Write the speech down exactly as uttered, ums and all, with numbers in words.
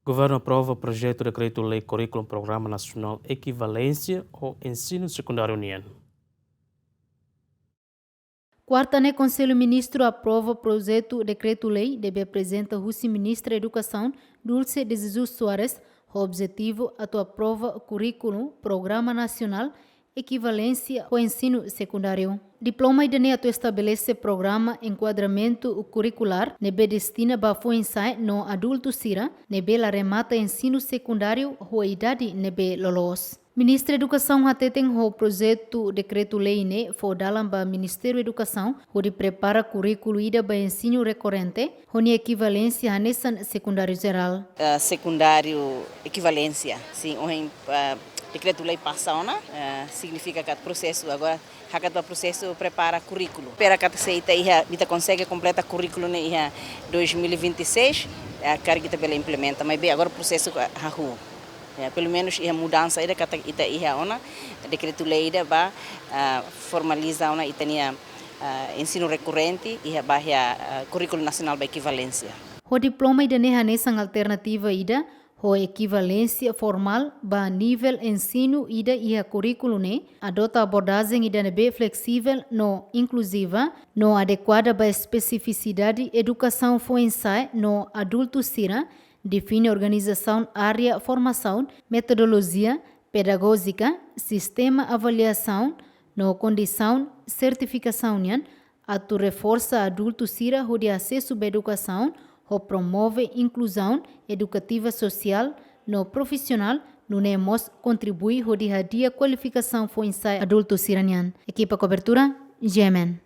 Governu aprova projetu dekretu-lei Kurríkulu Programa Nasionál Ekivalénsia ho Ensinu Sekundáriu nian. Kuarta ne'e, Konsellu Ministru aprova projetu dekretu-lei ne'ebé aprezenta husi Ministra Edukasaun, Dulce de Jesus Soares, ho objetivu atu aprova kurríkulu Programa Nasionál Ekivalénsia ho Ensinu Sekundáriu. Diploma ida-ne'e atu estabelese programa enkuadramentu kurrikulár ne'ebé destina ba foin-sa'e no adultu sira ne'ebé la remata ensinu sekundáriu ho idade ne'ebé loloos. Ministra Edukasaun hateten, ho projetu dekretu-lei ne'e fó dalan ba Ministériu Edukasaun hodi prepara kurríkulu ida ba ensinu rekorrente, ho nia ekivalénsia hanesan sekundáriu jerál. Eh, sekundáriu ekivalénsia. Sin, ohin, eh, dekretu-lei pasa ona, eh, signifika katak prosesu agora hakat ba prosesu prepara kurríkulu. Espera katak se ita iha, ita konsege kompleta kurríkulu ne'e iha dois mil e vinte e seis, eh, karik ita bele implementa, maibé agora prosesu ka hahú. Ya, pelumenus iha mudansa ida katak ita iha ona dekretu-lei ida ba, ah, formaliza ona ita-nia, ah, ensinu rekorrente iha ba iha, ah, Kurríkulu Nasionál ba Ekivalénsia. Ho diploma ida-ne'e hanesan alternativa ida ho ekivalénsia formál ba nivel ensinu ida iha kurríkulu ne'e, adota abordajen ida ne'ebé fleksivel no inkluziva, no adekuada ba espesifisidade edukasaun foin-sa'e no adultu sira, define organizasaun área formasaun, metodolojia pedagójika, sistema avaliasaun no kondisaun sertifikasaun nian, atu reforsa adultu sira hodi asesu ba edukasaun, ho promove inkluzaun edukativa sosiál no profisionál, nune'e mós kontribui hodi hadi'a kualifikasaun foin-sa'e adultu sira-nian. Ekipa kobertura, G M N.